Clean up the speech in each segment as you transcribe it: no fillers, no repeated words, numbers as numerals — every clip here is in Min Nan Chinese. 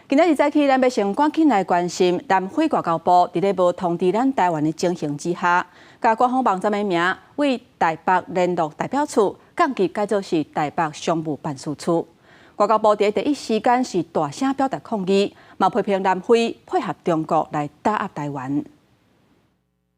今仔日早起，咱欲先趕緊來關心南非外交部佇咧無通知咱台灣的情形之下，共官方網站的名對台北聯絡代表處降級改做是台北商務辦事處。外交部佇第一時間是大聲表達抗議，嘛批評南非配合中國來打壓台灣。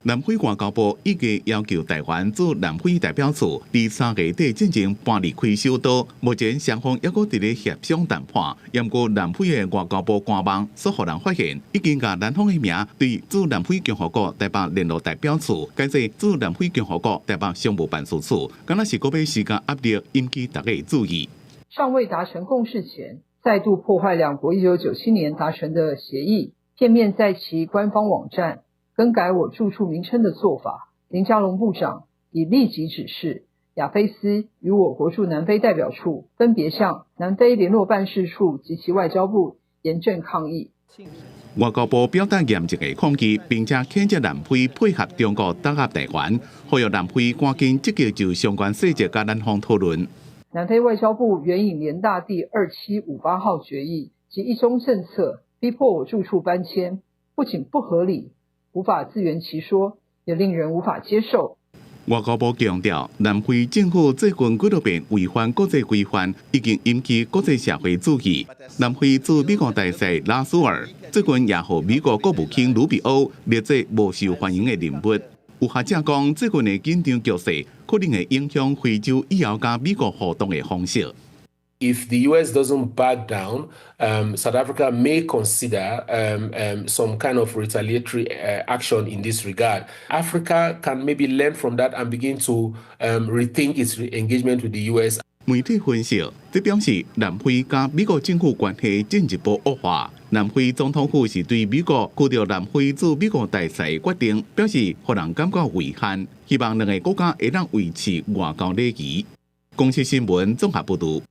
南非外交部已經要求台灣駐南非代表處佇3月底進前搬離開首都，目前雙方猶閣佇咧協商談判。毋過南非的外交部官網煞予人發現，已經共南方的名對駐南非共和國台北聯絡代表處改做駐南非共和國台北商務辦事處，敢若是閣欲施加壓力，引起大家注意。尚未達成共識前，再度破壞兩國1997年達成的協議，片面在其官方網站更改我駐處名稱的做法，林佳龍部長已立即指示亞非司與我國駐南非代表處分別向南非聯絡辦事處及其外交部嚴正抗議。外交部表達嚴正的抗議，並且譴責南非配合中國打壓台灣，呼籲南非趕緊積極就相關細節佮咱方討論。南非外交部援引聯大第2758號決議及一中政策，逼迫我駐處搬遷，不僅不合理，無法自圓其說，也令人無法接受。外交部強調，南非政府最近幾多遍違反國際規範，已經引起國際社會注意。南非駐美國大使拉蘇爾最近也予美國國務卿魯比歐列做無受歡迎的人物。有學者講，最近的緊張局勢可能會影響非洲以後佮美國互動的方式。 If the US doesn't back down, South Africa may consider some kind of retaliatory action in this regard. Africa can maybe learn from that and begin to rethink its engagement with the US. 媒體分析，這表示南非佮美國政府關係進一步惡化。南非總統府是對美國拒絕南非駐美國大使的決定，表示予人感覺遺憾，希望兩个國家會當維持外交禮儀。公視新聞綜合報導。